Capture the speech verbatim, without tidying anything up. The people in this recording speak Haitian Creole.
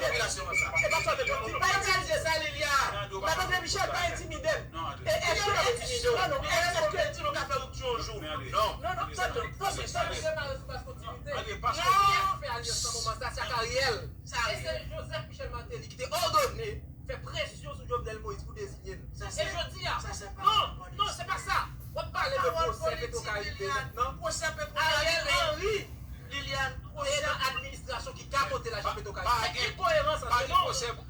popilasyon an sa. E pa fòt de Titi. Pa entimide sa, Liliane. Madan André Michel, pa entimide m. E èske, non, non, èske Tino ka fè wout yon jou? Non. Non, non, tande, tande, tande. André, pa sou. Kiyès ki fè alyans nan moman sa? Se ak Ariel. E se Joseph Michel Martelly ki te òdone fè presyon sou Jovenel Moïse pou deziye l. E jodi a, non, non, se pa sa. W ap pale de pwosè Petro Caribe mentnan. Ariel Henry, Liliane, e nan administrasyon ki kapote lajan Petro Caribe. Ki